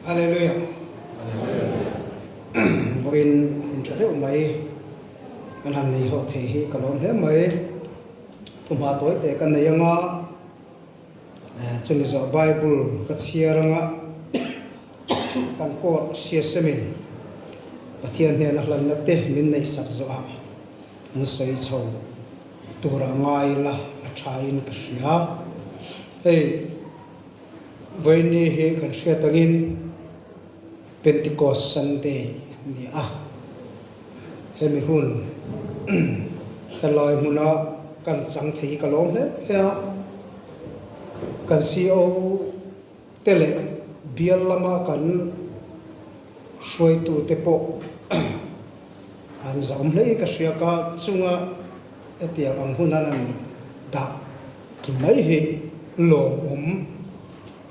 Hallelujah. Vawiin hun tha deuh mai kan han nei ho thei hi ka lawm hle mai. Thuhma tawi te ka nei anga chumi zawh Bible ka chhiar anga kan court siasemin Pathian hnena hlanna te min neihsak zawhah an sawi chho tura ngai la a thain ka hria. Hei. Vawiini hi kan hriat angin Pentecost Sunday a ni a, hemi hun helai hmuna kan chang thei hi ka lawm hle hle a, kan CO te leh bial lama kan hruaitute pawh an zahawm hle in ka hria ka chunga hetiang ang hun an han dah Tlu mai hi lawmawm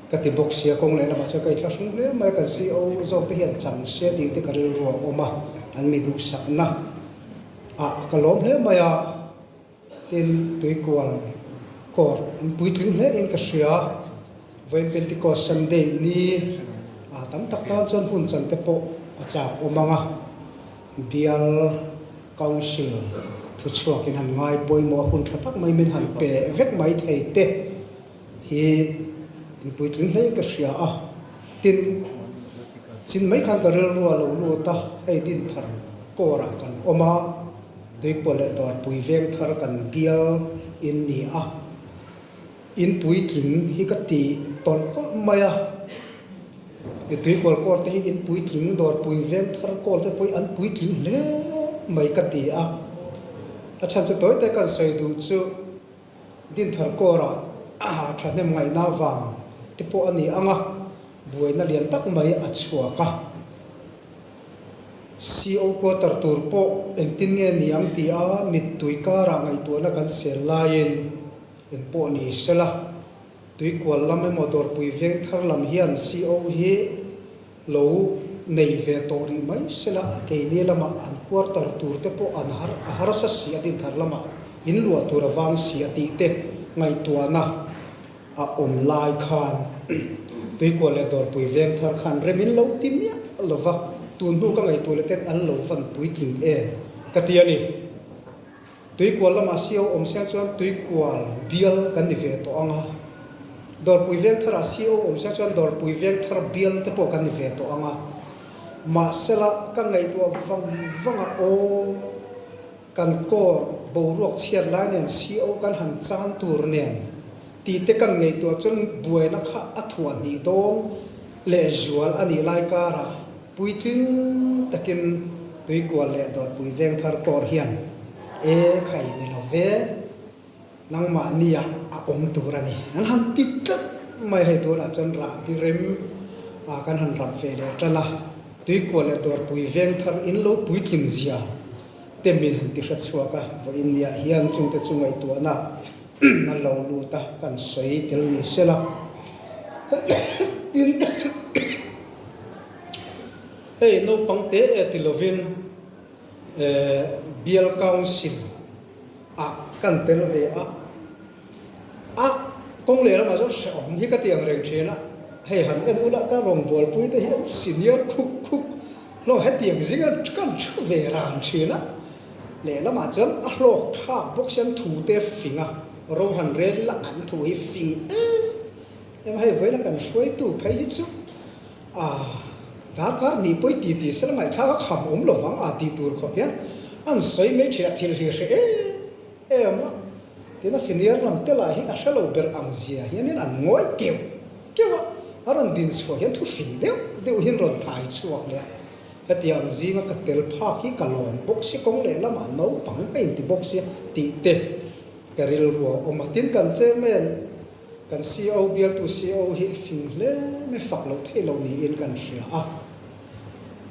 ka ti bawk sia, kawng leh lamah chuan ka inthla hrung hle mai a, kan CO zawk te hian chang sia tih te ka rilru a awm a, an mi duhsakna ah ka lawm hle mai a, tin tuikual court an puitling hle in ka hria, vawiin Pentecost Sunday ni ah tam tak tan chuan hun chan te pawh a chak awm ang a, bial. Council thuchhuakin han ngai pawimawh a hun tha tak mai min han pe vek mai thei te hi in puitling hle ka hria a. Tin, chin mai khan ka rilru a lo lut a, hei Dinthar kawrah kan awm a, Tuipual leh Dawrpui Vengthar kan bial in ni a, in puitling hi ka ti tawlh tawlh mai a. I tuikual kawl te hi in puitling dawrpui veng thar kawl te pawh hi an puitling hle mai ka ti a. A chhan chu tawi te kan sawi duh chu Dinthar kawrah thahnem ngaihna vang te pawh a ni ang a, buaina lian tak mai a chhuak a. CO quarter tur pawh engtin nge ni ang ti a mittui karah ngaihtuahna kan sel laiin engpawh ni sela. Tuikual lam emaw Dawrpui veng thar lam hian CO hi lo nei ve tawh rih mai sela a keini lamah an quarter tur te pawh an har a harsa si a din thar lamah in luah tur a vang si a tih te ngaihtuahna a awm lai khan Tuikual leh Dawrpui veng thar khan rem in lo ti miah lova tun hnu ka ngaihtuah leh ten an lo van puitling em ka ti a ni. Tuikual lamah CO awm siang chuan Tuikual bial kan ni ve tawh ang a, Dawrpui Vengtharah CO awm siang chuan Dawrpui Vengthar bial te pawh kan ni ve tawh ang a. Mahsela ka ngaihtuah vang vang a, aw, kan court boruak chhiat lai nen CO kan han chan tur nen tih te kan ngaihtuah chuan buaina kha a thuah hnih dawn lehzual a nih lai karah Puitling takin Tuikual leh Dawrpui Vengthar kawr hian e khai ni lo ve, nangmahnia a awm tur a ni. An han ti tlat mai hei tunah chuan rahbi rem ah kan han rap ve leh tan a, Tuikual leh Dawrpui Vengthar in lo puitlin zia te min han ti hre chhuak a, vawiin niah hian chungte chu ngaihtuahna a lo lut a, kan sawi tel ni sela. Tin. Hei naupang te e ti lovin Bial Council ah kan tel ve a, a kawng leh lamah chuan hrehawm hi ka ti ang reng thin a, hei han en ula ka rawngbawlpui te hi an senior khuk khuk hlawm hetiang zinga kan thu ve ran thin a, lehlamah chuan a hlawk thlak bawk si an thu te fing a, ro han rel ila an thu hi fing em em a, hei vawiin a kan hruaitu phei hi chu. A, darkar hnih pawi ti ti sela ngaihthlak a kham awm lo vang a tih tur khawp hian an sawi mai thin a, thil hi hre em em a, tin a senior lam te lah hi a hre lo ber ang zia hianin an ngawi keuh keuh a, a rawn din chhuah hian thu fing deuh deuh hian rawn thai chhuak leh a, hetiang zinga ka tel phak hi ka lawm bawk si kawng lehlamah naupang ka inti bawk sia tih te ka rilru a awm a, tin kan chairman Kan CO bialtu CO hi fing hle mai fak loh theih loh niin kan hria a.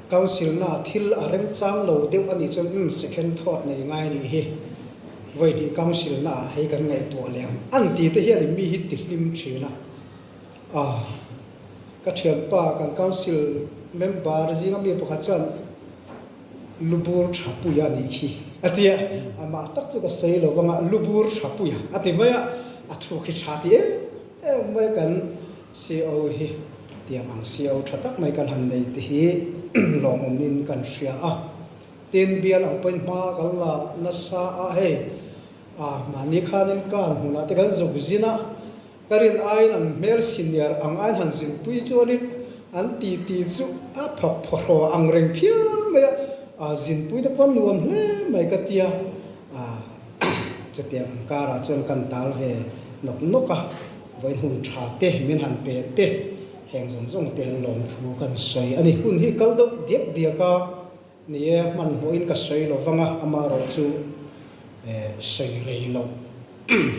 Council na thil a remchang lo deuh a nih chuan umm second thought nei ngai nih hi vawi hnih council na ah hei kan ngaihtuah leh ang an ti te hian in mi hi ti hlim thin a. Ah ka thianpa kan council member zinga mi pakhat chuan Lubur Thapuia nih khi a ti a, amah tak chu ka sawi lo vang a, Lubur Thapuia a ti mai a, a thu khi tha ti em em mai kan CO hi. Tiang ang sio tha tak mai kan han nei te hi lawmawmin kan hria a. Tin, bial ang pawhin hma kan la nasa a, hei a mahni khanin kan hmunah te kan zuk zin a, ka rin aiin an hmel senior ang aiin han zinpui chuanin an titi chu a phawk phawhraw ang reng phian mai a, a zinpui te pawh a nuam hle mai ka tia, a chutiang ang karah chuan kan tal ve nawk nawk a, vawiin hun tha te min han pe te, heng zawng zawng te an lawmthu kan sawi a ni. Hun hi kal deuh diak diak a. Ni e, hmanhmawhin ka sawi lo vang a, amaherawh chu sawi rei loh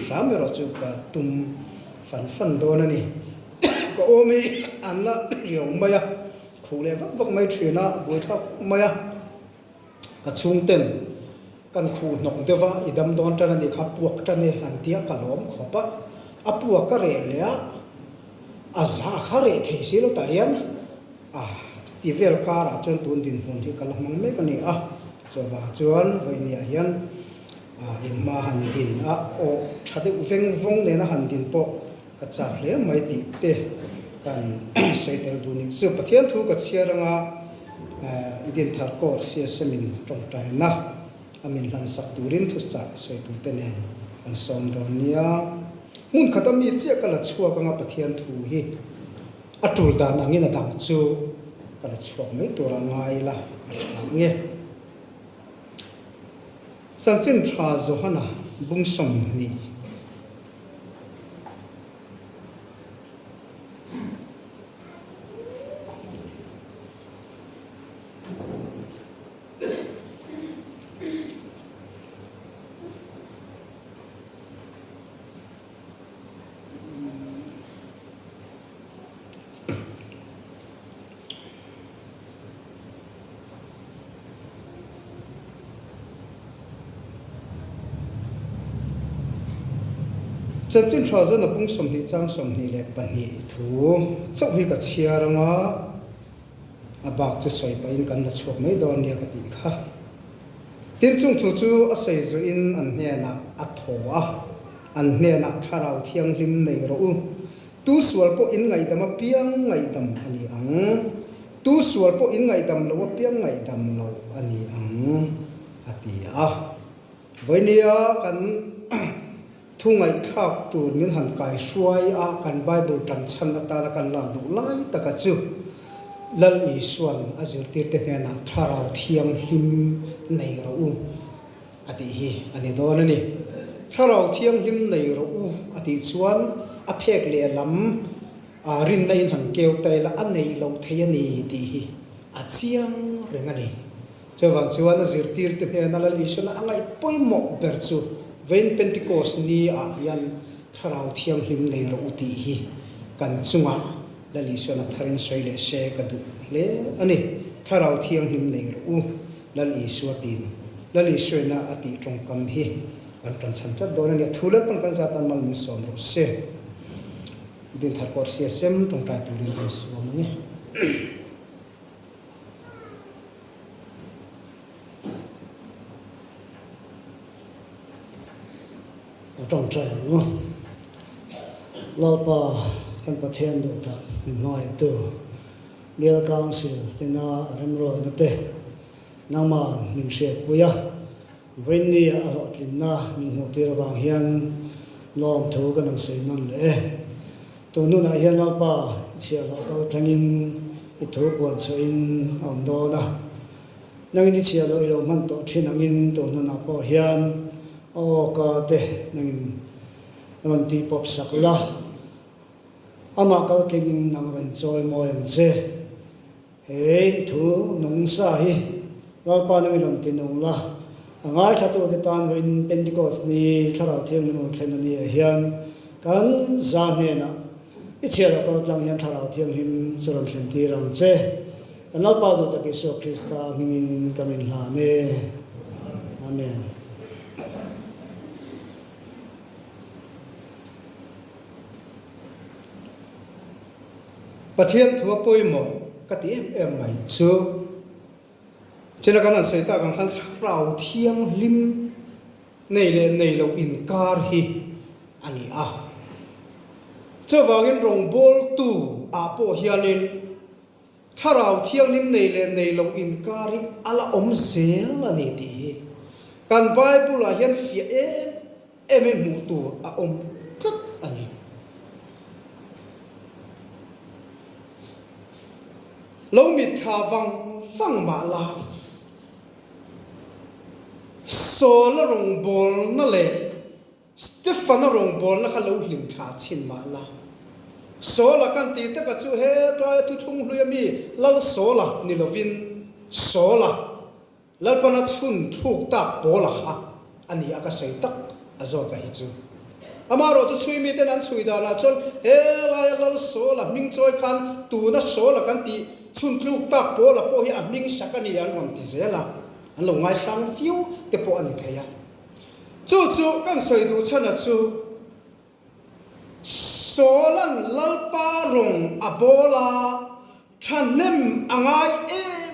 hram erawh chu ka tum fan fan dawn a ni. Ka awm hi an la riau mai a, khuh leh vak vak mai thin a, buaithlak khawp mai a. Ka chhungten kan khuh hnawk deuh a, i dam dawn tan a nih kha, puak tan e an tia ka lawm khawp a, a puak ka reh leh a, a za kha reh thei si lo tah hian. A ti vel karah chuan tun dinhmun hi ka la hmang mek a ni a, chuvang chuan vawiiniah hian inhma han din a, aw tha deuh veng vawng nena han din pawh ka chak hle mai tih te kan sawi tel duh nih chu. Pathian thu ka chhiar anga Dinthar Corps CSM in tawngtaina a min hlansak turin thuchah sawi turte nen kan sawm dawn nia. Hmun khata mi chiah ka la chhuak anga Pathian thu hi. A tul dan angin a dang chu ka la chhuak mai tur a ngai la a tha nge. Chanchin tha Johana bung 20. Chanchin tha zawn a pung 20 chang 22 thu chauh hi ka chhiar anga a bak chu sawi pahin kan la chhuak mai dawn nia ka tih kha. Tin chung thu chu a sawi zuiin an hnenah a thaw a. An hnenah Thlarau Thianghlim nei rawh u. Tu sual pawh in ngaihdam apiang ngaihdam a ni ang. Tu sual pawh in ngaihdam lo apiang ngaihdam lo a ni ang, a ti a. Vawinia kan thu ngaihthlak tur min han kaihruai a, kan Bible tan chhan atana kan lak duh lai taka chu Lal Isuan a zirtirte hnenah Thlarau Thianghlim nei rawh u. A tih hi a ni dawn a ni. Thlarau Thianghlim nei rawh u a tih chuan a phek lehlam rinna in han keu ta ila a neih loh thei a ni tih hi a chiang reng a ni. Chuvang chuan a zirtirte hnena Lal Isuana a ngaih pawimawh ber chu Vain Pentecost ni ah hian Thlarau Thianghlim nei rawh u tih hi kan chungah Lal Isuana tharin sawi leh se ka duh hle a ni. Thlarau Thianghlim nei rawh u. Lal Isua tin Lal Isuaina a tih tawngkam hi kan tan chhan tlat dawn a ni. A thu Lalpan kan zat tan mal min sawm rawh se. Dinthar pawh sia sem tawngtai turin kan sawm a ni. A tawngtai ang u. Lalpa kan Pathian duh tak min hmangaihtu. Bial Council tena remrualna te nangmah min hriatpui a, vawiinni a hlawhtlinna min hmuhtir avang hian lawmthu kan rawn sawi nawn leh e. Tun hunah hian Lalpa i chhiahhlawh kal thlengin i thu puan chhuahin a awm dawn a, nangin i chhiahhlawh i lo hman tawh thin angin tun hunah pawh hian a awka te nangin rawn tihpawp sak la. Amah kal tlingin nang rawn chawi mawi ang che. He i thu nung sa hi Lalpa nangin rawn ti nung la, a ngaithlatute tan vawiin Pentecost ni Thlarau Thianghlim rawn thlen a ni ah hian kan za hnenah i chhiar loh kal tlang hian Thlarau Thianghlim chu rawn thlen tir ang che. Kan Lalpa duh tak Isua Krista hmingin kan inhlan e. Amen. Pathian thu a pawimawh ka ti em em mai chu china kan han sawi tak ang khan thlarau thianghlim nei leh nei loh inkar hi a ni a. Chuvangin rawngbawltu ah pawh hianin Thlarau Thianghlim nei leh nei lo inkar hi a la awm zel a ni tih hi kan Bible ah hian fiah em em in hmuh tur a awm tlat a ni. Lo mitthla vang vang mah la, Saul-a rawngbawlna leh Stefan-a rawngbawlna kha lo hlim thla chhin mah la. Saul-a kan tih taka chu hetaia thuthlung hlui ami Lal Saul-a ni lovin Saul-a, Lalpana chhun thluk tak Paul-a kha a ni a ka sawi tak a zawk a hi chu. Amaherawh chu chhui miten an chhui danah chuan helaia Lal Saul-a hming chawi khan tuna Saul-a kan tih chhun thluk tak Paul-a pawh hi a hming sak a ni an rawn ti zel a, an lo ngaisang viau te pawh a ni thei a. Chu chu kan sawi duh chhan a chu Saul-a'n Lalpa rawng a bawl a, thahnem a ngai em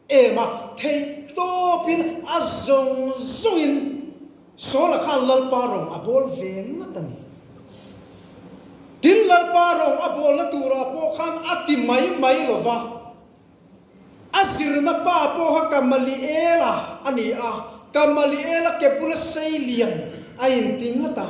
em a, theih tawpin a zawng zawngin Saul-a khan Lalpa rawng a bawl ve ngat a ni. Tin, Lalpa rawng a bawlna turah pawh khan a ti mai mai lo va. A zirna pa pawh kha Gamaliela a ni a, Gamaliela ke bula sei lian a inti ngat a.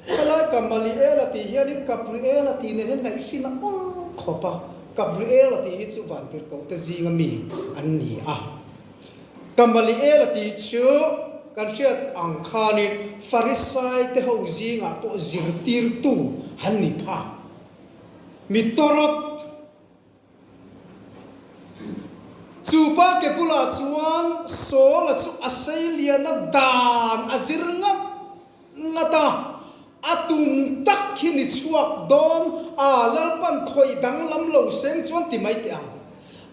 Helai Gamaliela tih hianin Gabriela tih nen hian ngaihfin a awl khawp a, Gabriela tih hi chu vantirhkoh te zinga mi an ni a. Gamaliela tih chu kan hriat ang khanin Farisai te ho zingah pawh zirtirtu an ni phak. Mi tawrawt. Chu pa ke bulah chuan Saul-a chu a seiliana dan a zir ngat ngat a, a tum tak hi ni chhuak dawn a, Lalpan khawih danglam lo seng chuan ti mai teh ang.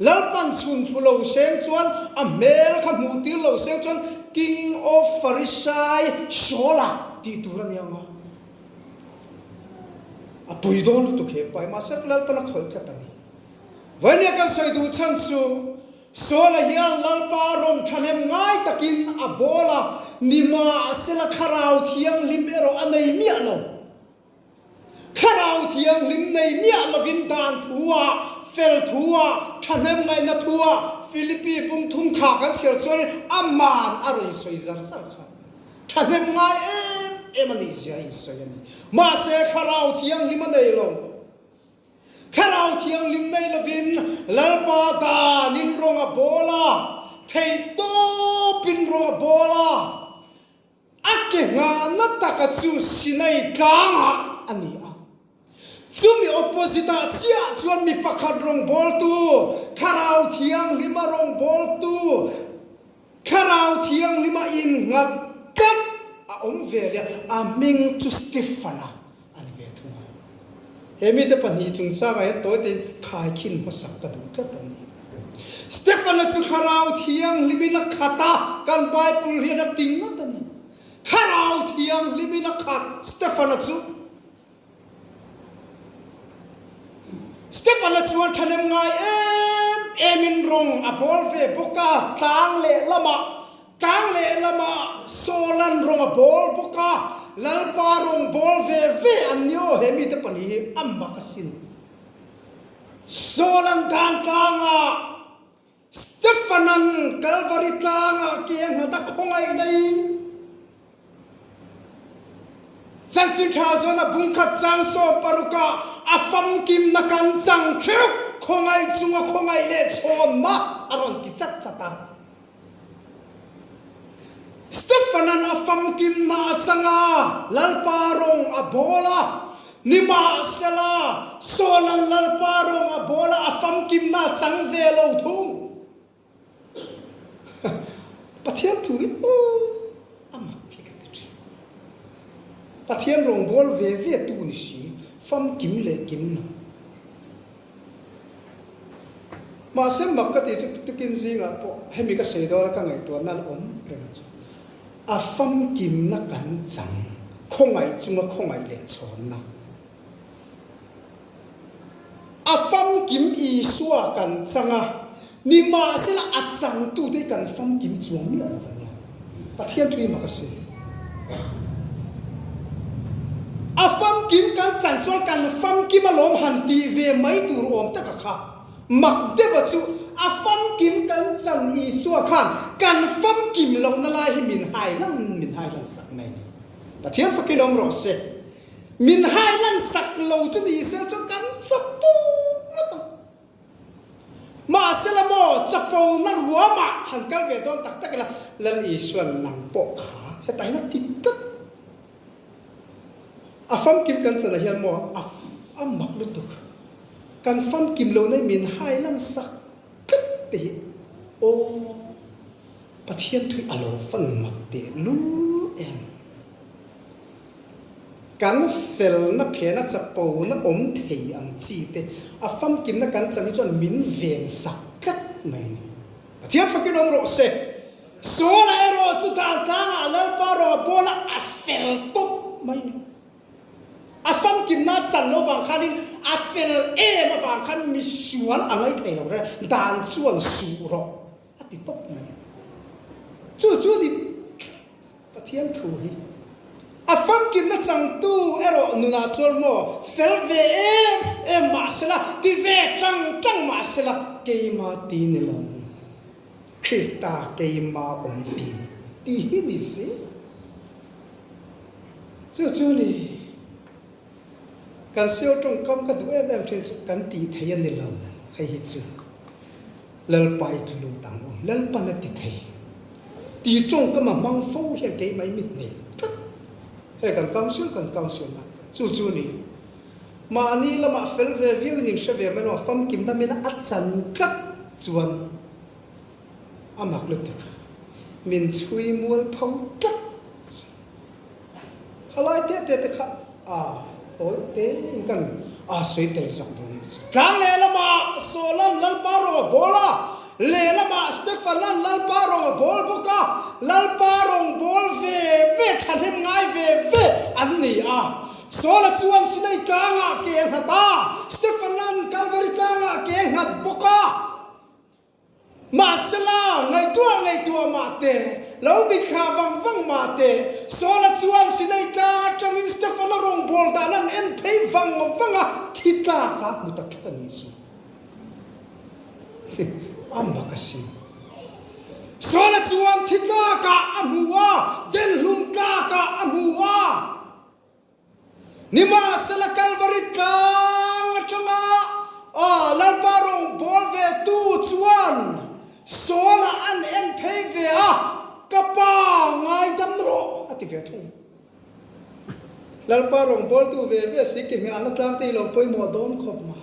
Lalpan chhun thlu lo seng chuan, a hmel kha hmuh tir lo seng chuan King of Farisai Saul-a tih tur a ni ang a. A pui dawn lutuk he pai, mahse Lalpan a khawih tlat a ni. Vainia kan sawi duh chhan chu Saul-a hian Lalpa rawn thahnem ngai takin a bawl a, nimahsela Thlarau Thianghlim erawh a nei miah lo. Thlarau Thianghlim nei miah lovin dan thu-ah, fel thu-ah, thahnem ngaihna thu-ah Philippi bungthum thla kan chhiar chuan aman a rawn sawi zar zar kha. Thahnem ngai em em a nih zia in sawi a ni. Mahse Thlarau Thianghlim a nei lo. Thlarau Thianghlim nei lovin Lalpa danin rawng a bawl a, theihtawpin rawng a bawl a, a ke nghahna taka chu Sinai tlangah a ni a. Chumi opposite ah chiah chuan mi pakhat rawngbawltu, Thlarau Thianghlima rawngbawltu, Thlarau Thianghlima innghat tlat a awm ve leh a, a hming chu Stephen-a a ni ve thung a. He mite pahnih chungchangah hian tawi tein khaikhin hmasak ka duh tlat a ni. Stephen-a chu Thlarau Thianghlimin a khat a, kan Bible hian a ti ngat a ni. Thlarau Thianghlimin a khat Stephen-a chu. Stefan-a chuan thahnem ngai em emin rawng a bawl ve bawk a, tlang lehlamah tlang lehlamah Saul-a'n rawng a bawl bawk a, Lalpa rawng bawl ve ve an ni aw he mite pahnih hi a mak asin. Saul-a'n dan tlangah Stefan-a'n Kalvari tlangah ke a nghat a khawngaihna in Chanchin Tha zawn a bungkhat chang 16 ah a famkimna kan chang theuh khawngaih chunga khawngaih leh chhawnna a rawn ti chat chat a. Stefan-a'n a famkimna a chang a, Lalpa rawng a bawl a. Nimahsela, Saul-a'n Lalpa rawng a bawl a, a famkimna a chang ve lo thung. Pathian thu hi aw a mak hi ka ti thin. Pathian rawng bawl ve ve tu ni si, famkim leh kim lo. Mahse mak ka tih chu tukin zingah pawh hemi ka sawi dawn a ka ngaihtuahna la awm reng a chu. A famkimna kan chang, khawngaih chunga khawngaih leh chhawnna. A famkim Isua kan chang a, nimahsela a changtute hi kan famkim chuang miah lo a nia. Pathian thu hi mak a si. A. famkim kan chan chuan kan famkim alawm han tih ve mai tur awm taka kha. Mak deuha chu a famkim kan chan Isua khan kan famkim lohna lai hi min hai lan min hai lan sak mai a ni. Pathian fakin awm rawh se. Min hai lan sak lo chu ni se chuan kan chapo ngawt ang. Mahsela maw chapo na ruamah han kal ve dawn tak tak ila Lal Isuan nang pawh kha hetah hian a ti tlat. A famkim kan chanah hian maw a a mak lutuk. Kan famkim lo nei min hai lan sak tlat te hi aw Pathian thui a lo fan mak teh lul em. Kan felna phena chapona awm thei ang chi te a famkimna kan chan hi chuan min ven sak tlat mai a ni. Pathian fakin awm rawh se. Saula erawh chu dan tlangah Lalpa rawng a bawl a, a fel tawp mai a ni. A famkimna a chan loh vang khanin a fel em avang khan misual a ngaih thei lo reng, dan chuan suh rawh a ti tawp mai. Chu chu a ni Pathian thu hi. A famkimna changtu erawh nunah chuan maw fel ve em em mahsela, ti ve tang tang mahsela keima ti ni lo. Krista keima awm ti tih hi ni se. Chu chu ni kan sio tawngkam ka duh em em thin chu kan tih thei a ni lo hei hi chu Lalpa i tlu lut ang u, Lalpan a ti thei tih tawngkam a hmang fo hian keimah i mit nei tlat hei kan council kan council na chu chu ni mahni lamah fel ve viau in inhre ve mai lo a famkim lamin a chan tlat chuan A mak lutuk. Min chhui mual pho tlat. Khalai te te te kha a tawi te in kan a sawi tel zawk dawn a ni chu. Tlang lehlamah Saula'n Lalpa rawng a bawl a, lehlamah Stephana'n Lalpa rawng a bawl bawk a, Lalpa rawng bawl ve ve thahnem ngai ve ve an ni a. Saula chuan Sinai tlangah ke a nghat a, Stephana'n Kalvari tlangah ke a nghat bawk a. Mahsela, ngaihtuah ngaihtuah mah te, lo mitthla vang vang mah te, Saula chuan Sinai tlang atangin Stefana rawngbâwl dan an en phei vang vang a, thi tlak a hmu ta tlat a nih chu. A mak asin. Saula chuan thi tlakah a hmu a, denhlum tlakah a hmu a. Nimahsela Kalvari tlang atanga Lalpa rawngbâwl ve tu chuan Saul-a an en phei ve a, Ka pa, ngaidam rawh, a ti ve thung. Lalpa rawngbâwltu ve ve si ki nghahna tlang te i lo pawimawh dawn khawp mai.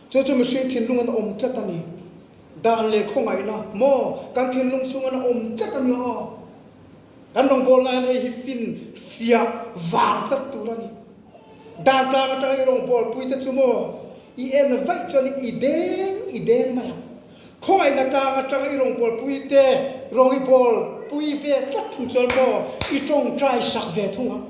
Chu chu mihring thinlung an awm tlat a ni. Dan leh khawngaihna maw kan thinlung chhung an awm tlat a ni aw. Kan rawngbâwl laiin hei hi fin fiah vang tlat tur a ni. Dan tlang atanga i rawngbâwlpui te chu maw i en vaih chuan i deng i deng mai ang. Khawngaihna tlang atanga i rawngbâwlpui te rawng i bâwlpui ve tlat thung chuan maw i tawngtai sak ve thung ang.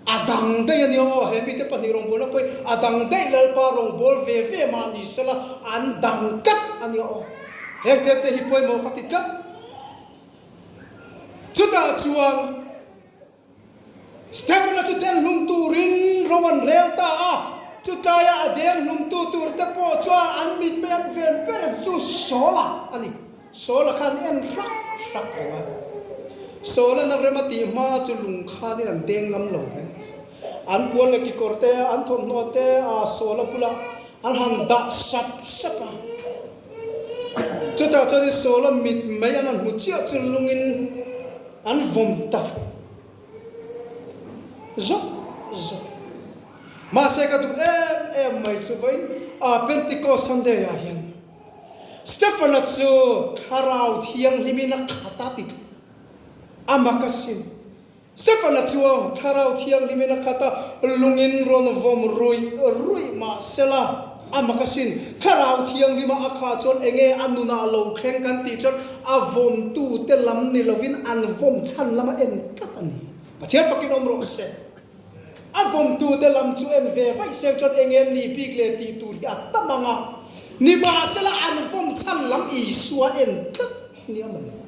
A dang daih a nia aw, he mite pahnih rawngbâwlna pawh hi a dang daih Lalpa rawngbâwl ve ve mah ni sela an dang tlat a nia aw. Heng te te hi pawimawh ka ti tlat. Chutah chuan Stephena chu deng hlum turin ro an rel ta a, chutlaia a deng hlumtu turte pawh chuan an mitmei an ven ber chu Saula a ni. Saula khan en hrak hrak reng a, Saula'n a rem a tih hma chu lung khanin an deng ngam lo reng. An puan leh kekawr te, an thawmhnaw te a Saula bulah an han dah sap sap a. Chutah chuan Saula mit mai an han hmu chiah chu lungin an vawm ta zawk zawk. Mahse ka duh em em mai chu vawiin a Pentecost Sunday ah hian Stephana chu Thlarau Thianghlimin a khat a ti thung. A mak asin. Stefana chu Thlarau Thianghlimin a khat a, lungin rawn vawm ruih ruih mah sela, a mak asin. Thlarau Thianghlima a khah chuan enge a nunah lo thleng kan tih chuan a vawmtute lam ni lovin an vawm chhan lama en tlat a ni. Pathian fakin awm rawh se. A vawmtute lam chu en ve vaih seng chuan enge ni bik leh tih tur hi a tam ang a, nimahsela an vawm chhan lam Isua en tlat nia mawle.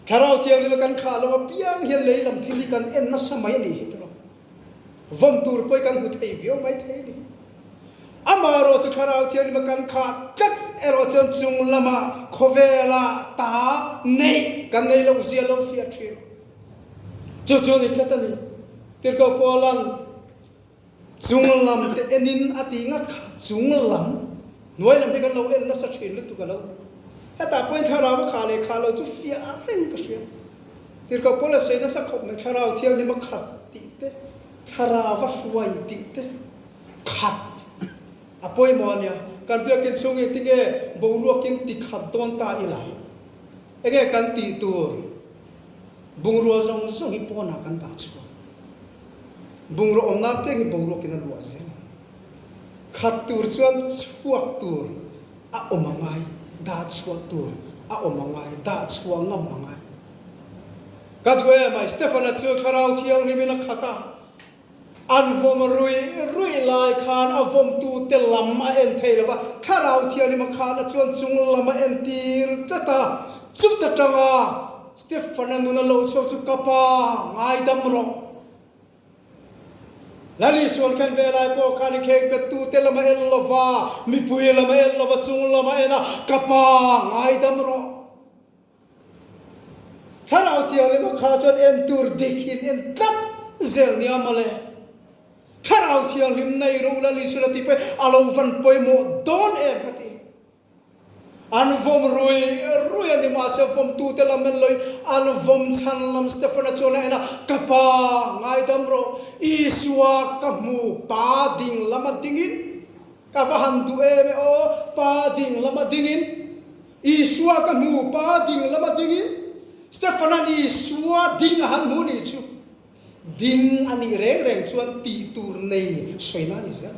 Thlarau Thianghlima kan khah lo apiang hian lei lam thil hi kan en nasa mai a nih hi tawrh. Vawm tur pawh hi kan hmu thei viau mai thei a ni. Amaherawh chu Thlarau Thianghlim a kan khah tlat erawh chuan chung lamah khawvelah ta neih kan nei loh zia lo fiah thin. Chu chu a ni tlat a ni. Tirhkoh Paula'n chung lam te enin a tih ngat kha chung lam hnuai lam hi kan lo en nasa thin lutuk a lo. Hetah pawhin Thlarau a khah leh khah lo chu fiah reng ka hria. Tirhkoh Paula sawi nasa khawp mai Thlarau Thianghlim a khat tih te, Thlarau a hruai tih te khat a pawimawh a nia. Kan biakin chhung hi tinge boruakin ti khat dawn ta ila? Enge kan tih tur bungrua zawng zawng hi pawnah kan dah chhuak. Bungrua awmna apiang hi boruakin a luah zel ang. Khat tur chuan chhuak tur a awm a ngai, dah chhuah tur a awm a ngai, dah chhuah ngam a ngai. Ka duh em ai, Stefana chu Thlarau Thianghlimin a khat a, an vawm ruih ruih lai khan a vawmtute lam a en thei lo va, Thlarau Thianghlim a khahna chuan chung lam a entir tlat a, chuta tanga Stefana nun a lo chhuak chu ka pa ngaidam rawh. Lal Isuan khan ve lai pawh khan i kheng bettute lam a en lo va, mipui lam a en lo va, chung lam a en a, ka pa ngaidam rawh. Thlarau Thianghlim a kha chuan en tur dik in en tlat zel nia mawle. Thlarau Thianghlim nei rawh u Lal Isuan a tih pawh a lo van pawimawh dawn em ka ti. An vawm rui rui a ni mahse vawmtute lam en loin an vawm chhan lam Stefana chuan a en a, Ka pa, ngaidam rawh, Isua ka hmu, pa ding lama dingin ka va han duh em e aw, pa ding lama dingin Isua ka hmu, pa ding lama dingin Stefana'n Isua ding a han hmu nih chu. Ding a nih reng reng chuan tih tur nei sawi na a ni zel.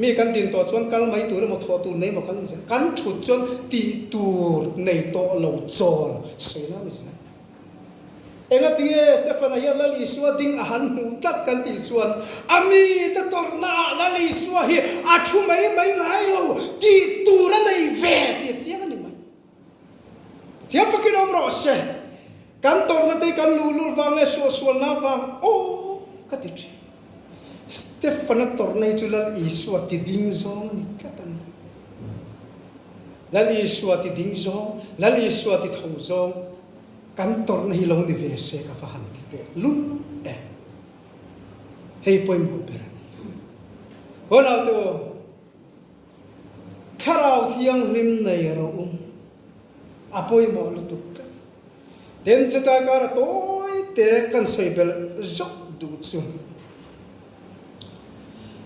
Mi kan din tawh chuan kal mai tur emaw thawh tur nei emaw kan ni zel. Kan thut chuan tih tur nei tawh lo chawl sawi na a ni zel. Engatinge Stefan-a hian Lal Isua ding a han hmuh tlat kan tih chuan a mite tawrhna ah Lal Isua hi a thu mai mai ngai lo tih tur a nei ve tih a chiang a ni mai. Thiam fakin awm rawh se. Kan tawrhna te kan luhlul vang leh suahsualna vang aw ka ti thin. Stefana tawrhna hi chu Lal Isua ti ding zawng a ni tlat a ni. Lal Isua ti ding zawng, Lal Isua ti tho zawng kan tawrhna hi lo ni ve se ka va han ti teh lul e. Hei pawimawh ber a ni. Aw naute aw. Thlarau Thianghlim nei rawh u, a pawimawh lutuk tlat. Tin, chutlai kara tawi te kan sawi belh zawk duh chu,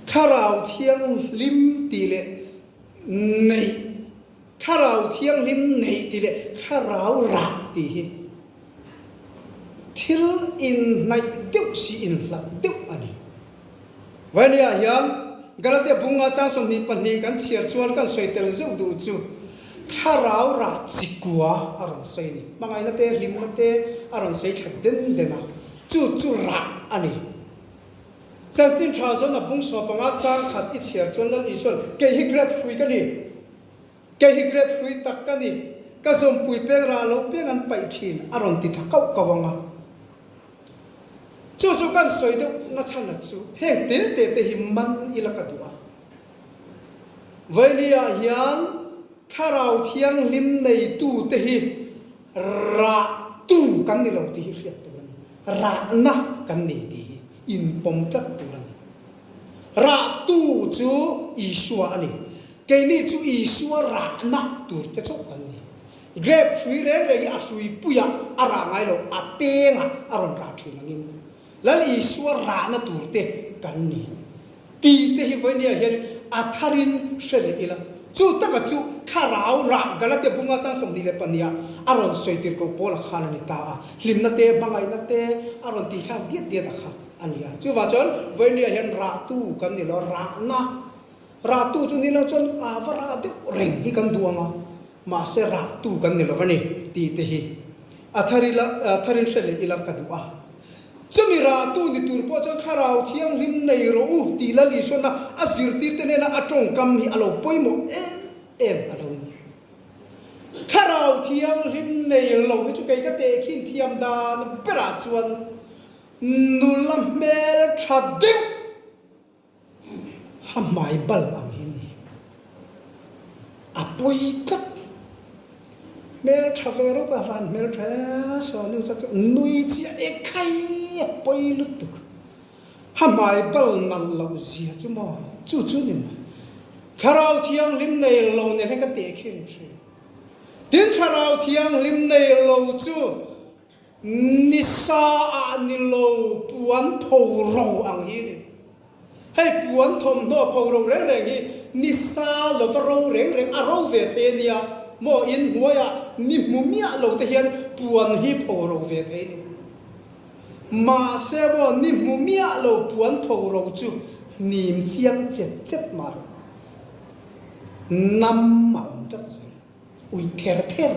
Thlarau Thianghlim tih leh neih, Thlarau Thianghlim neih tih leh Thlarau rah tih hi thil inhnaih deuh si inhlat deuh a ni. Vainia hian Galatia bunga chang 22 kan chhiar chuan kan sawi tel zeuh duh chu thlarau rah chikua a rawn sawi a ni. Hmangaihna te, hlimna te a rawn sawi thla den den a, chu chu rah a ni. Chanchin tha zawn a bung 15 chang khat i chhiar chuan Lal Isua'n, Kei hi grep hrui ka ni. Kei hi grep hrui tak ka ni. Ka zawmpui peng rah lo piang an paih thin a rawn ti tha kauh kauh ang a. Chu chu kan sawi deuh nachhan a chu heng te te te hi man ila ka duh a. Vailia hian Thlarau Thianghlim neitu te hi rahtu kan ni lo tih hi hriat tur a ni. Rahna kan ni tih hi inpawm tlat tur a ni. Rahtu chu Isua a ni. Keini chu Isua rahna tur te chauh kan ni. Grape hrui reng reng hi a hrui puiah a rah ngai lo, a pengah a rawn rah thin angin Lal Isua rahna tur te kan ni tih te hi vawinia hian a tharin hre leh ila. Chu taka chu thlarau rah Galatia bunga chang 22 ah a rawn sawi tir ko Paula khan a ni ta a, hlimna te, hmangaihna te a rawn tihthlak diat diat a kha a ni a. Chuvang chuan vawinia hian rahtu kan ni lo, rahna rahtu chu ni lo chuan a va rah deuh reng hi kan duh ang a. Mahse rahtu kan ni lo a ni tih te hi a thar ila a tharin hre leh ila ka duh a. Chumi rahtu ni tur pawh chuan Thlarau Thianghlim nei rawh u tih Lal Isuana a zirtirte nena a tawngkam hi a lo pawimawh em em a lo ni. Thlarau Thianghlim nei lo hi chu kei ka tehkhin thiam dan berah chuan. Nula hmel tha deuh ha hmai bal ang hi ni. A pawi tlat. Hmel tha ve reuh a van hmel tha e saw nu chu nui chiah e khai a pawi lutuk. Ha hmai bal nalh loh zia chu maw chu chu ni mai. Thlarau Thianghlim nei lo nen hian ka tehkhin thin. Tin Thlarau Thianghlim nei lo chu Ni sa ah ni lo puan pho ro ang hi a ni. Hei puan thawmhnaw pho ro reng reng hi ni sa lova ro reng reng a ro ve thei a nia maw in hnuaiah ni hmu miah lo te hian puan hi pho ro ve thei a ni. Mahse maw ni hmu miah lo puan pho ro chu hnim chiang chet chet mah rawh. Nam a awm tlat zel. Ui ther ther,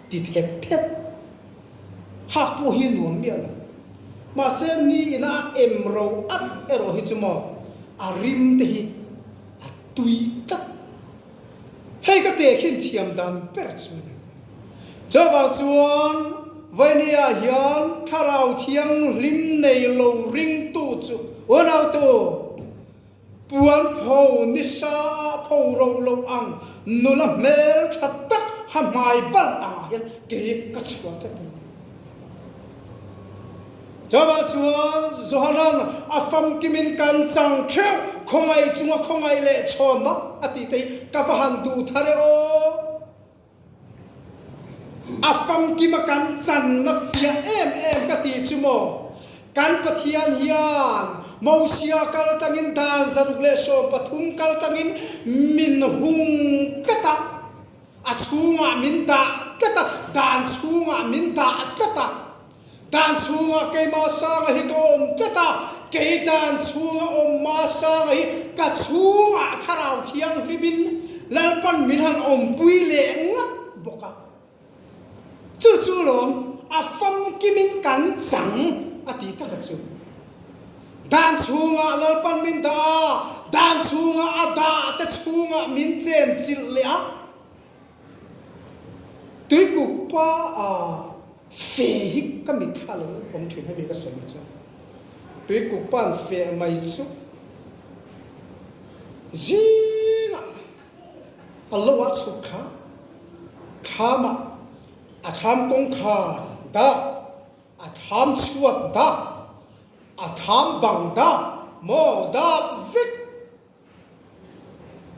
ti thet thet. Hak pawh hi nuam miah lo. Mahse ni ina a em ro at erawh hi chu maw a rim te hi a tui tlat. Hei ka tehkhin thiam dan ber chu a ni. Chuvang chuan Vainia hian Thlarau Thianghlim nei lo ringtu chu unautu, Puan pho nisa ah pho ro lo ang nula hmel tha tak ha hmai bar ang ah hian kei ka chhuah tlat a ni. Chuvang chuan Johanan a famkimin kan chang theuh khawngaih chunga khawngaih leh chhawnna a tih te hi ka va han duh thar e aw. A famkima kan channa fiah em em ka ti chu maw? Kan Pathian hian Mosia kal tangin dan 113 kal tangin min hung tlat a, a chhungah min dah tlat a, dan chhungah min dah tlat a. Dan chhungah keimah Sanga hi ka awm tlat a, kei dan chhunga awm mah Sanga hi ka chhungah Thlarau Thianghlimin Lalpan min han awmpui leh ngat bawk a. Chu chu lawm a famkimin kan chang a ti tak a chu. Dan chhungah Lalpan min dah a, dan chhungah a dah te chhungah min chen chilh leh a. Tuikuk pa a fe hi ka mitthla lo awm thin hemi ka sawi chuan tuikuk pa an fe mai chu zingah a lo ah chhuk thla thlam ah a thlam kawngkhar dak a thlam chhuat dak a thlam bang dak maw dak vek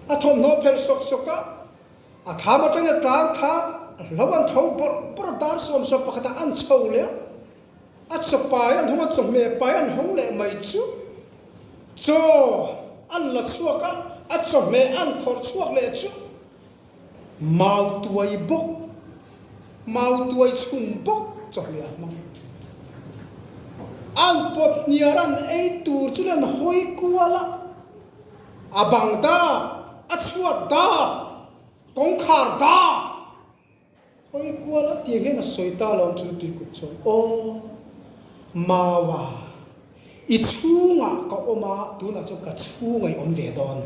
A thawmhnaw phelh sawk sawk a, a tham atanga tlang kha hlo an tho bawrh bawrh a, dar sawmsawm pakhatah an chho leh a, a chaw pai an hawng a, chawhmeh pai an hawng leh mai chu chaw an la chhuak a, a chawhmeh an khawrh chhuak leh chu mau tuai bawk, mau tuai chhum bawk chawhmeh a hmang. An pawt hniar an ei tur chu an hawi kual a. A bang dap, a chhuat dap, kawngkhar dap. Hawi kual a tiang hian a sawi ta lo chu tuikuk chuan, Aw, Maua, i chhungah ka awm a, tunah chuan ka chhungah i awm ve dawn.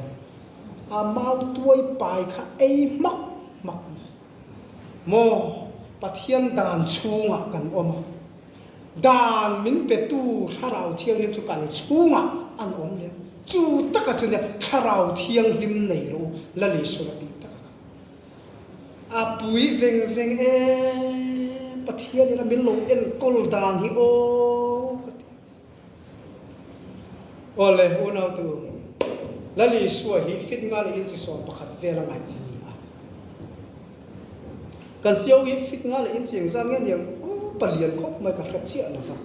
A mau tuai pai kha ei hmak hmak mai. Maw, Pathian dan chhungah kan awm a. Dan min petu Thlarau Thianghlim chu kan chhungah an awm leh a, chu taka chu nia Thlarau Thianghlim nei rawh u, Lal Isua a tih tak a kha. A pui veng veng e, Pathian ina min lo enkawl dan hi aw ka ti. Awle, unautu, Lal Isua hi fit nga leh inchi 11 vel a ngaih a ni a. Kan siau hi fit nga leh inchi engzat nge niang aw palian khawp mai ka hre chiah lo va.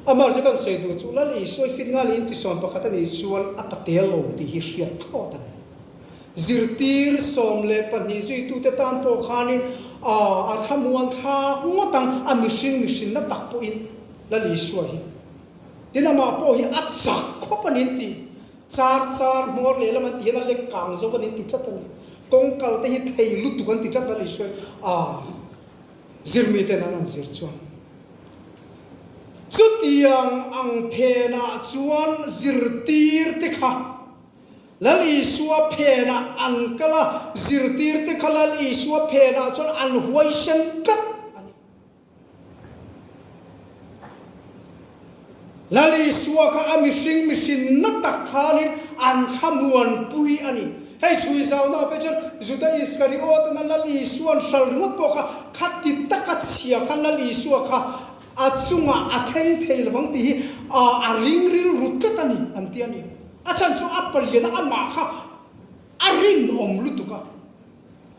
Amah chu kan sawi duh chu Lal Isua hi fit nga leh inchi 11 a nih chuan a patel lo tih hi hriat thlawt a ni. Zirtir 12 zuitute tan pawh khanin a thlamuan thlak ngawt ang a mihring mihrinna tak pawhin Lal Isua hi tin amah pawh hi a chak khawp a ni an ti. Char char hmuar lehlam an tih hian a lek kang zo an inti tlat a ni. Kawng kal te hi thei lutuk an ti tlat a ni sawi a zirmi ten an han zir chuan. Chutiang ang phenah chuan zirtir te kha Lal Isua phenah an kal a, zirtir te kha Lal Isua phenah chuan an huaisen tlat a ni. Lal Isua kha a mihring mihrinna tak khanin an thlamuanpui a ni. Hei chhui zauna pawh chuan Juda Iskariot-ana Lal Isua'n hral ringawt pawh kha khati taka chhia kha Lal Isua kha a chungah a thleng thei lovang tih hi a ring rilru tlat a ni an ti a ni. A chhan chu a paliana amah kha a rinawm lutuk a.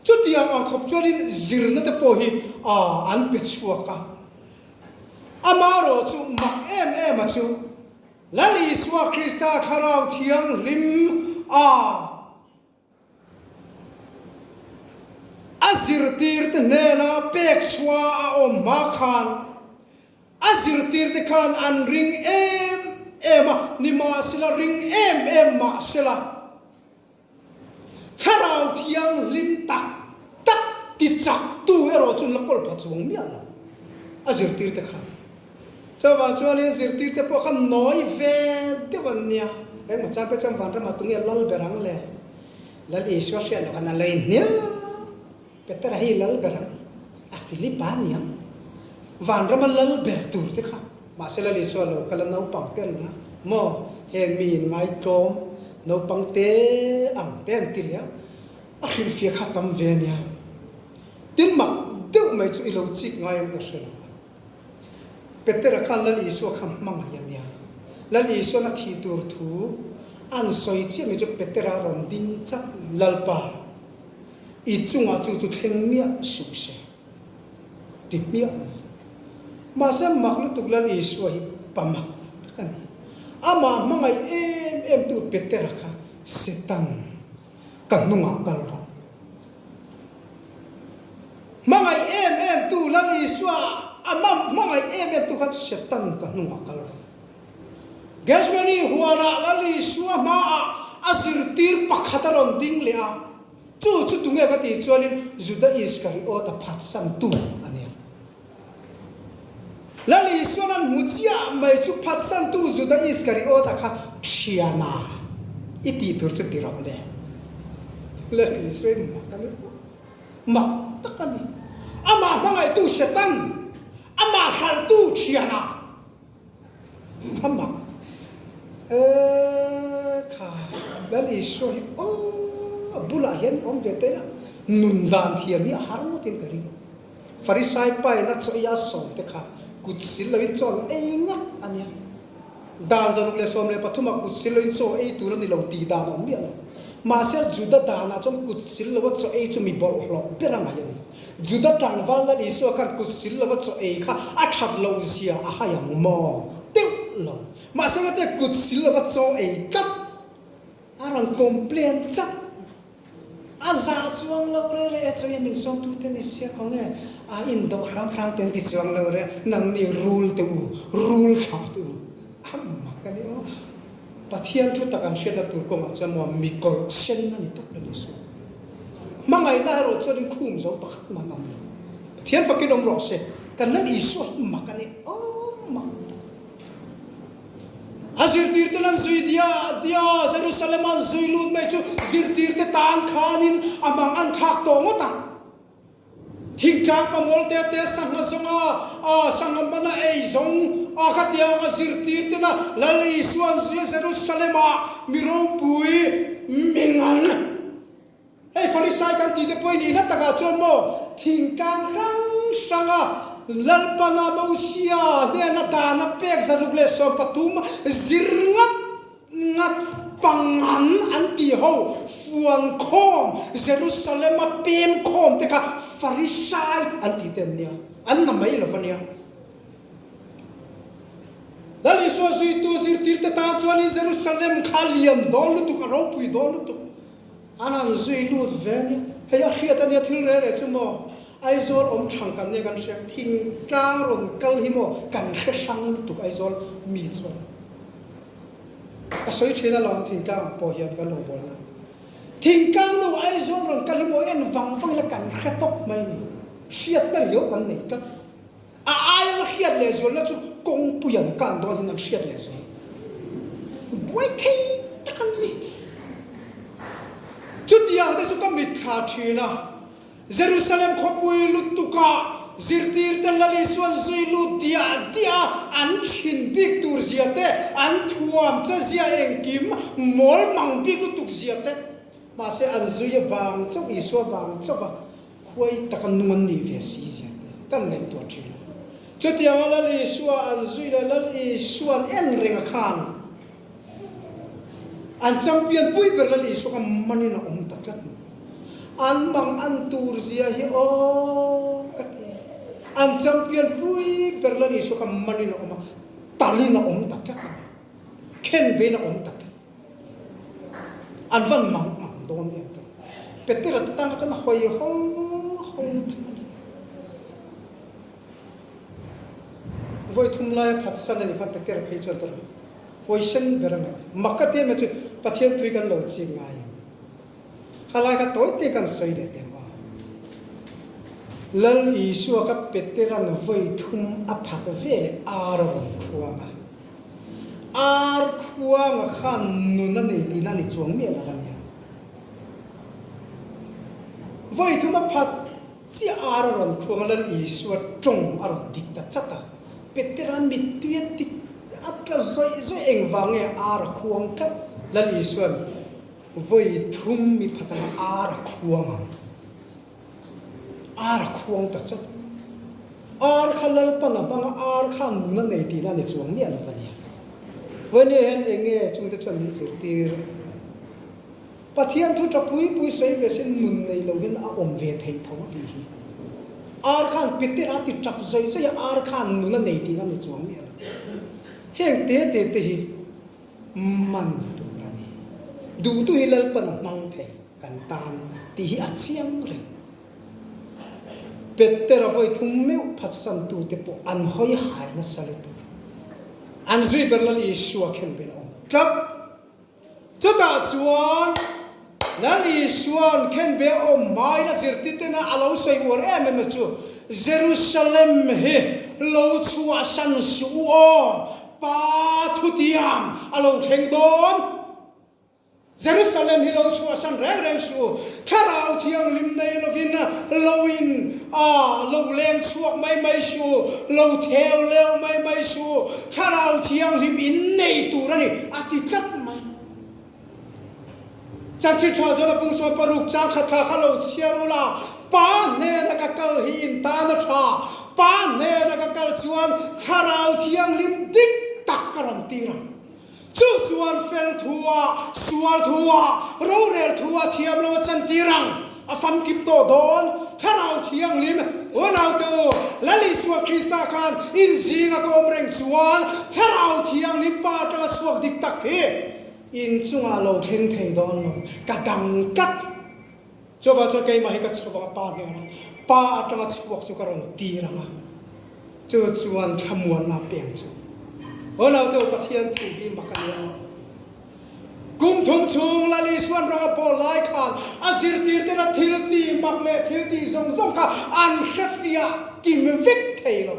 Chutiang ang khawp chuanin zirna te pawh hi an pe chhuak a. Amaherawh chu mak em em a chu Lal Isua Krista Thlarau Thianghlim a a zirtirte hnena pek chhuah a awm hma khan a zirtirte khan an ring em em a, nimahsela ring em em mahsela, Thlarau Thianghlim tak tak ti chaktu erawh chu la kawl pha chuang miah lo a zirtirte khan. Chuvang chuanin zirtirte pawh kha nawi ve deuh an nia. Engmaw chang pawh chuan vanramah tunge lal ber ang le? Lal Isua hriat loh khan a lo inhnial. Petera hi lal ber ang, a Philipa a ni ang. Vanrama lal ber tur te kha. Mahse Lal Isua lo kal a naupang te an la maw? Heng mi in ngaitlawm naupang te ang te an ti leh a, a hrilhfiah kha a tam ve a nia. Tin mak deuh mai chu i lo chik ngai ang ka hre lo a. Petera khan Lal Isua kha hmangaih a nia. Lal Isuan a thih tur thu an sawi chiah mai chu Petera a rawn ding chak Lalpa. I chungah chu chu thleng miah suh se ti hmiah mai. Mahse mak lutuk Lal Isua hi pa mak tak a ni. Amah hmangaih em em tu Petera kha Setan ka hnungah kal rawh. Hmangaih em em tu Lal Isua amah hmangaih em em tu kha Setan ka hnungah kal rawh. Gethsemane huanah Lal Isua hmaah a zirtir pakhat a rawn ding leh a. Chu chu tunge ka tih chuanin Juda Iskariot-a phatsantu a nia. Lal Isuan an hmu chiah mai chu phatsantu Juda Iskariot-a kha thiana i tih tur chu ti rawh le. Lal Isua in mak a ni. Mak tak a ni. Amah hmangaihtu Satan, amah hralhtu thiana. A mak e kha Lal Isua hi aw a bulah hian awm ve ta ila nun dan thiam hi a har ngawt in ka ring. Farisai pa in a chaw ei a sawm te kha kut sil lo in chaw an ei ngat a nia. Dan 113 ah kut sil lo in chaw ei tur a ni lo tih dan a awm miah lo. Mahse Juda danah chuan kut sil lo a chaw ei chu mi bawlhhlawh ber a ngaih a ni. Juda tlangval Lal Isua khan kut sil lova chaw ei kha a that loh zia a hai ang maw? Teuh lo. Mahse ngate kut sil lova chaw ei tlat a rawn complain chat. A zah chuang lo re re e, chaw hian min sawmtu te ni sia ko nge a indoh hram hram te an ti chuang lo re, nangni rul te u, rul thlah te u. A mak a ni aw. Pathian thu tak an hriatna tur kawngah chuan maw mi kawlh sen a ni tawp Lal Isua. Hmangaihna erawh chuan in khum zo pakhat mah an awm lo. Pathian fakin awm rawh se, kan Lal Isua hi mak a ni awm mak tak. A zirtirte lan zui dia dia Jerusalem an zui lut mai chu zirtirte tan khanin a mang an thlak tawh ngawt a. Thingtlang pamawl te te sangha zawnga a sangha mana ei zawng a khatianga zirtir tena Lal Isua'n zia Jerusalem-ah mi ropui mingan. Hei Farisai kan tih te pawh i nihna takah chuan maw thingtlang hrang hranga Lalpana Mosia hnena dana pek 113 zir ngat Ngat pangan an tih ho fuan khawm Jerusalem-a pem khawm te kha Farisai an tih te an nia, an na mai lo va nia. Lal Isua zuitu zirtir te tan chuanin Jerusalem kha lian dawn lutuk, a ropui dawn lutuk. An han zui lut ve a nia. Hei a hriat a nia thil reh reh chu maw Aizawl awm thang kan nia kan hria, thingtlang rawn kal hi maw kan hre hrang lutuk Aizawl mi chuan. A sawi thin alawm thingtlang ang pawh hian kan rawngbawlna. Thingtlang nu Aizawl rawn kal hi maw en vang vang ila kan hre tawp mai ni. Hriatna riau kan nei tlat. A aia la hriat leh zualna chu kawngpui an kan dawn hian an hriat leh zual. Buai thei tak an ni. Chutiang te chu ka mitthla thin a. Jerusalem khawpui lutukah. Zirtirte Lal Isuan zui lut diah diah a, an thin bik tur zia te, an thuam che zia engkim mawl mang bik lutuk zia te, mahse an zui vang chauh Isua vang chauh a khuai taka nung an nih ve si zia te kan ngaihtuah thin a. Chutianga Lal Isua an zui leh Lal Isuan en reng a khan An champion pui ber Lal Isua kha manin a awm ta tlat mai. An mang an tur zia hi aw ka ti. An champion pui ber Lal Isua kha manin a awm a, talin a awm ta tlat a ni. Khen bein a awm ta tlat. An van mang ang dawn em tawh. Petera te tang chuan a hawi haw haw na tham a ni. Vawi thum laia phatsan a ni khan Petera phei chuan ta rawh. Huaisen ber a ngaih. Mak ka ti em chu Pathian tui kan lo chik ngai em? Khalai kha tawi te kan sawi leh teh maw? Lal Isua kha Petera'n vawi thum a phat ve leh ar a rawn khuang a. Ar khuanga khan nun a nei tihna a ni chuang miah lo a nia. Vawi thum a phat chiah ar a rawn khuang a, Lal Isua tawng a rawn dik ta chat a. Petera mittui a ti a tla zawih zawih engvang nge ar a khuang tlat? Lal Isua'n vawi thum mi phat anga ar a khuang ang. Ar a khuang ta chawt. Ar kha Lalpan a hmang a, ar khan nun a nei tihna a ni chuang miah lo va nia. Vawinia hian eng nge chungte chuan min zirtir? Pathian thu tha pui pui sawi ve sin nun nei lo hian a awm ve theih tho tih hi. Ar khan Peter a ti tap zawih zawih a, ar khan nun a nei tihna ni chuang miah lo. Heng te te te hi man tur a ni. Duhtu hi Lalpan a hmang thei kan tan tih hi a chiang reng. Peter a vawi thum meuh phatsantute pawh an hawi hai nasa lutuk. An zui ber Lal Isua khen ber a awm tlat. Chutah chuan Lal Isua'n khenbe awm hmain a zirtitena a lo sawi uar em em chu, Jerusalem hi lo chhuahsan suh u aw, Pa thutiam a lo thleng dawn. Jerusalem hi lo chhuahsan reng reng suh u, Thlarau Thianghlim nei lovin lo in a lo leng chhuak mai mai suh u, lo theu leu mai mai suh u, Thlarau Thianghlim in nei tur a ni, a ti tlat mai. Chanchin tha zawn a pung sawn paruk chang khat thla kha lo chhiar ula, Pa hnena ka kal hi in tan a tha, Pa hnena ka kal chuan Thlarau Thianghlim dik tak ka rawn tir ang. Chu chuan fel thua, sual thua, rorel thua thiam lo a chantir ang, a famkim tawh dawn. Thlarau Thianghlim, Unaute u, Lal Isua Krista khan in zinga ka awm reng chuan Thlarau Thianghlim Pa atanga chhuak dik tak hi in chungah lo thleng thei dawn lo, ka dang tlat. Chuvang chuan keimah hi ka chhuak ang a, Pa hnenah, Pa atanga chhuak chu ka rawn tir ang a, chu chuan thlamuanna a peng chu. Aw naute u, Pathian thu hi mak a nia aw. Kum thum chhung Lal Isuan rawng a pawl lai khan a zirtirtena thil tih mak leh thil tih zawng zawng kha an hrefiah kim vek thei lo.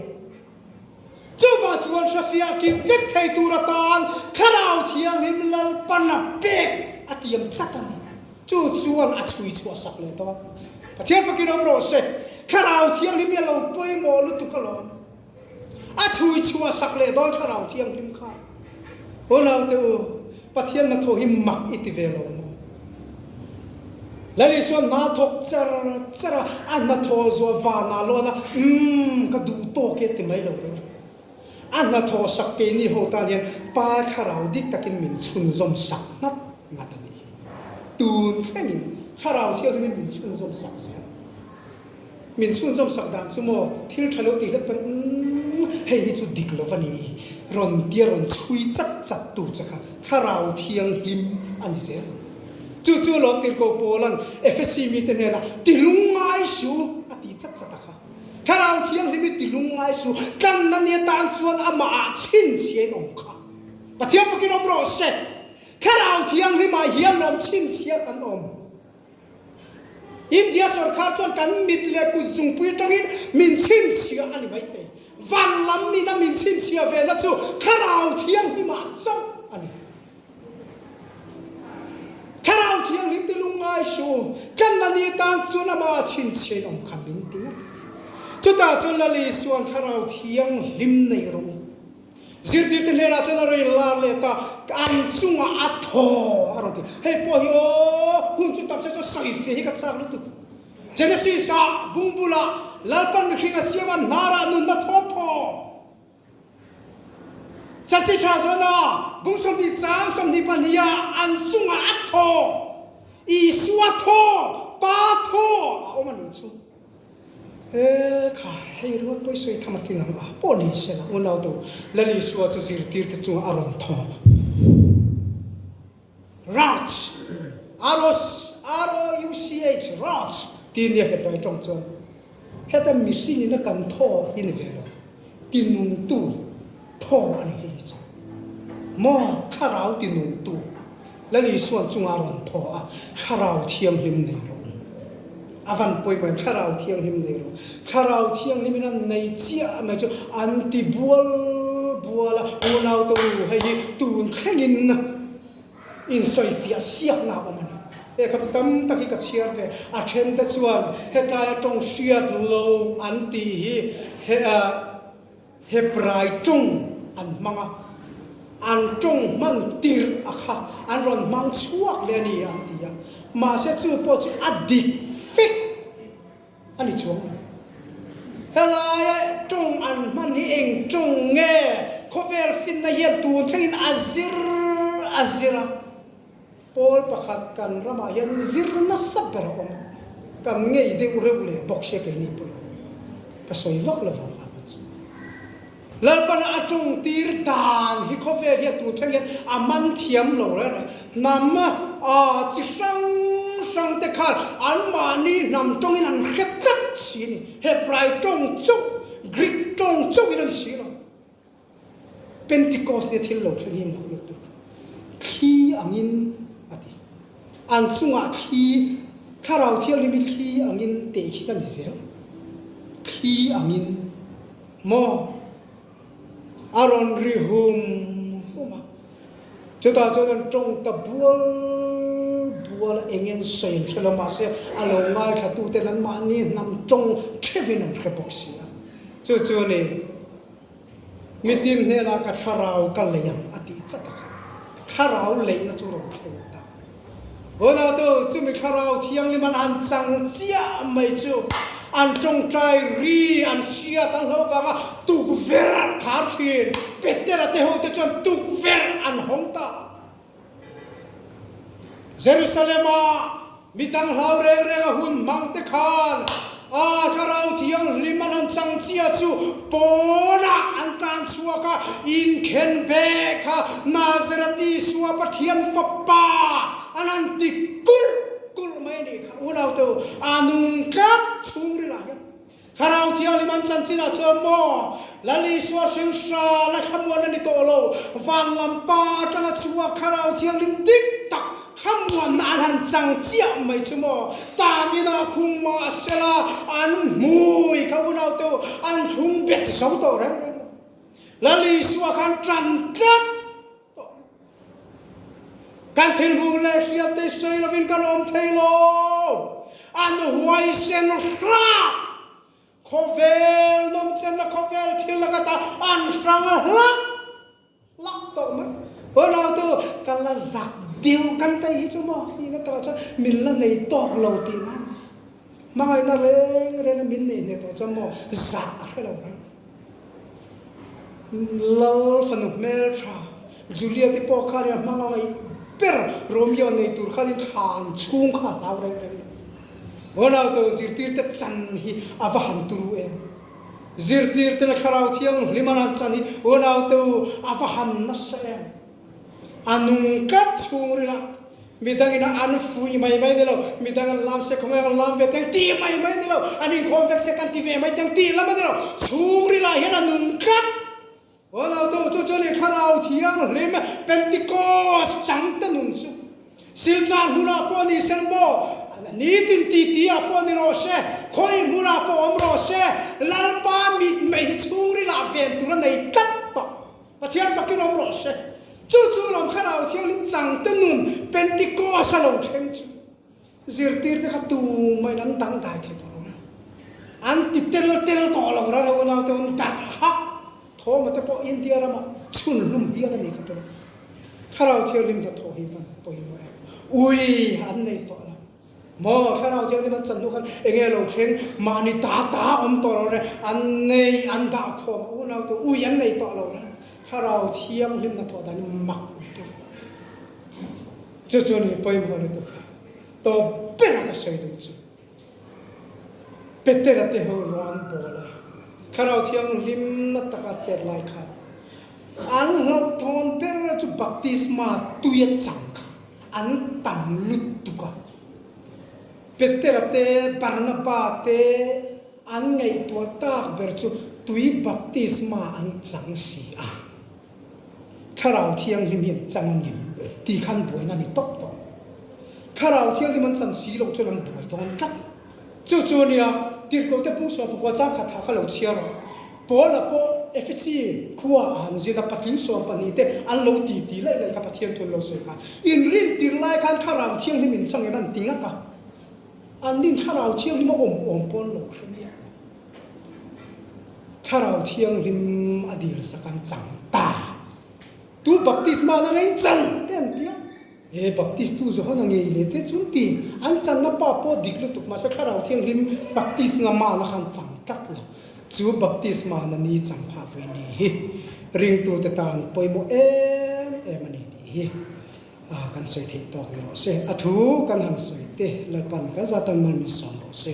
Chuvang chuan hrefiah kim vek thei tur atan Thlarau Thianghlim Lalpan a pek a tiam chat a ni. Chu chuan a chhui chhuah sak leh tawh a. Pathian fakin awm rawh se, Thlarau Thianghlim hi a lo pawimawh lutuk alawm. A chhui chhuah sak leh dawn Thlarau Thianghlim kha. Unaute u, Pathian hnathawh hi mak i ti ve lo maw? Lal Isua hna thawk char char a, a hnathawh zuah vanah lawn a, Umm, ka duh tawk e ti mai lo reng. A hnathawh sak keini ho tan hian Pa Thlarau dik takin min chhunzawm sak ngat ngat a nih hi. Tun thlengin Thlarau Thianghlimin min chhunzawm sak zel. Min chhunzawm sak dan chu maw thil tha lo tih hlek pawn umm hei hi chu dik lo va ni rawn tia rawn chhui chat chat tu che kha Thlarau Thianghlim a ni zel ang. Chu chu lawm tirhkoh Paula'n Efesi mite hnenah ti lungngai su a ti chat chat a kha. Thlarau Thianghlim hi ti lungngai su tlanna ni atan chuan amahah chhinchhiain awm kha. Pathian fakin awm rawh se. Thlarau Thianghlimah hian lawm chhinchhia kan awm. India sorkar chuan kan mit leh kut zungpui atangin min chhinchhiah a ni maithei. Van lam mina min chhinchhiah vena chu Thlarau Thianghlimah chauh a ni. Thlarau Thianghlim ti lungngai suh, tlanna ni tan chuan amah chhinchhiain awm kha min ti ngat a ni. Chutah chuan Lal Isua'n Thlarau Thianghlim nei rawh u. Zirtirte hnenah chuan a rawn inlar leh ta, an chungah a thaw a rawn ti. Hei pawh hi aw, hun chu tam se chuan sawifiah hi ka chak lutuk. Genesis-ah bung bulah Lalpan mihring a siam a, hnarah nunna thaw thaw. Chachi tha zawna bung 20 chang 22 ah an chungah a thaw. Isua thaw, Pa thaw a awm a nih chu. E kha, hei ringawt pawh i sawi tham a tling ang a, pawh ni se la, unau tu Lal Isua chu zirtirte chungah a rawn thaw. Rauch, R-O-U-C-H, Rauch, tih nia Hebrai tawng chuan heta mihring ina kan thaw hi ni ve lo, tinungtu thaw a ni hei hi chu. Maw thlarau tinungtu Lal Isuan chunga rawn thaw a, Thlarau Thianghlim nei rawh u. A van pawimawh em, Thlarau Thianghlim nei rawh u. Thlarau Thianghlim in an nei chiah mai chu an ti bual bual a, unau te u hei hi tun thlengin insawifiah siakna a awm a ni. Lehkhabu tam tak hi ka chhiar ve, a then te chuan hetlaia tawng hriat lo an tih hi he Hebrai tawng an hmang a, an tawng hman tirh a kha an rawn hmang chhuak leh a ni an ti a, mahse chu pawh chu a dik fek a ni chuang lo. Helaia tawng an hman hi eng tawng nge? Khawvel finna hian tun thlengin a zir a zir a. Pawl pakhat kan ramah hianin zir nasa ber a awm. Kan ngei deuh reuh leh bawk sia keini pawhin ka sawi vak lo vang kha chu. Lalpana a tawng tir dan hi khawvel hian tun thleng hian a man thiam lo reng reng. Hnam a chi hrang hrang te khan anmahni hnam tawngin an hre tlat si a ni. Hebrai tawng chauh, Greek tawng chauhin a ni si lo. Pentecost nia thil lo thleng hi mak lutuk. Thli angin a ti. An chungah thli, Thlarau Thianghlim hi thli angin teh khi ka ni zel. Thli angin maw a rawn ri hum hum a. Chutah chuan an tawng ta bual bual a, eng en sawi an hre lo, mahse a lo ngaithlatuten anmahni hnam tawng theuhin an hre bawk si a. Chu chu ni. Mitin hnenah ka thlarau ka lei ang a tih chat a kha. Thlarau leihna chu rawn thleng ta. Unautu, chumi thlarau thianghlim an han chang chiah mai chu an tawngtai ri an hriat an hlo vanga tukverh khar thin. Petera te ho te chuan tukverh an hawng ta. Jerusalem-a mi dang hlau reng reng a hun hmang te khan a Thlarau Thianghlim an han chang chiah chu pawnah an tlan chhuak a, inkhen beh kha Nazareth Isua Pathian Fapa an han ti kulh kulh mai a nih kha. Unaute u, a nung tlat chhungrilah hian Thlarau Thianghlim an chanchinah chuan maw Lal Isua hringhran a thlamuan a ni tawh lo, van lam pa atanga chhuak Thlarau Thianghlim dik tak thlamuanna an han chang chiah mai chu maw tan inah khung mah sela an hmui kha unaute u an thlung bet zo tawh reng reng lo. Lal Isua khan tan tlat tawh. Kan thilhmuh leh hriatte sawi lovin kan awm thei lo. An huaisen hrang. Khawvel nawmchenna khawvel thil laka ta an hrang a hlak hlak tawh mai. Unautu ka la zak deuh kan tei hi chu maw tihna takah chuan min la nei tawk lo tihna a ni. Hmangaihna reng reng a min nei hneh tawh chuan maw zah a hre lo reng. Lal fanu hmeltha Juliet-i pawh khan a hmang a ngaih ber Romeo nei tur khanin thlan chhung kha a hlau reng reng lo. Unau zirtirte chan hi a va han turu em? Zirtirte leh Thlarau Thianghlim an han chan hi unau a va han nasa em? A nung tlat chhungril a, midangin an fuih mai mai ni lo, midang an lam se khawngaih an lam ve teng tih mai mai ni lo, an inkhawm vek se kan ti ve mai teng tih lam a ni lo, chhungril ah hian a nung tlat. Unautu chu chu ni Thlarau Thianghlim Pentecost changte nun chu Silchar hmunah pawh ni se maw, nitin titi ah pawh ni rawh se, khawi hmunah pawh awm rawh se, Lalpa mitmei hi chhungril ah ven tur a nei tlat tawh. Pathian fakin awm rawh se. Chu chu lawm Thlarau Thianghlim changte nun Pentecost a lo thleng chu zirtirte kha tumah in an dangdai thei tawh lo. An An ti tel tel tawh lo rara unau te un darh hak thawma te pawh India rama chhun hlum hial a nih kha tawh. Thlarau Thianghlim hnathawh hi van pawimawh em? Ui an nei tawh lo. Maw Thlarau Thianghlim an chan hnu khan enge lo thleng mahni ta ta awm tawh lo re an nei an dah khawm a unau te ui an nei tawh lo re Thlarau Thianghlim hnathawh dan hi mak deuh. Chu chu ni pawimawh lutuk kha tawp ber a ka sawi duh chu. Petera te ho rawn bawl a, Thlarau Thianghlimna taka chet lai khan an hlauhthawn ber chu baptisma tuia chang kha an tam lutuk a. Petera te, Barnaba te an ngaihtuah tak ber chu tui baptisma an chang si a. Thlarau Thianghlim hi an chang ngem tih khan buaina a ni tawp tawh. Thlarau Thianghlim an chan si loh chuan an buai dawn tlat. Chu chu a nia, Tirhkohte pungsual pakua chang khat ha kha lo chhiar rawh. Paula pawh Efesi khua a han zin a, patling 12 te an lo ti ti laih laih kha Pathian thu an lo sawi kha. Inrin tir lai khan Thlarau Thianghlim in chang em an ti ngat a. An rin Thlarau Thianghlim a awm awm pawn lo hre miah lo. Thlarau Thianghlim a dil sak an chang ta. Tu baptisma na ngei chan te an tia. He baptist tu Johana ngei leh te chu an ti. An channa pa pawh dik lutuk mahse Thlarau Thianghlim baptisma mana kha an chang tlat lo. Chu baptisma na ni chang phah ve ni hi ringtute tan pawimawh em em a ni tih hi kan sawi theih tawk ni rawh se. A thu kan han sawi te Lalpan kan zatan mal min sawm rawh se.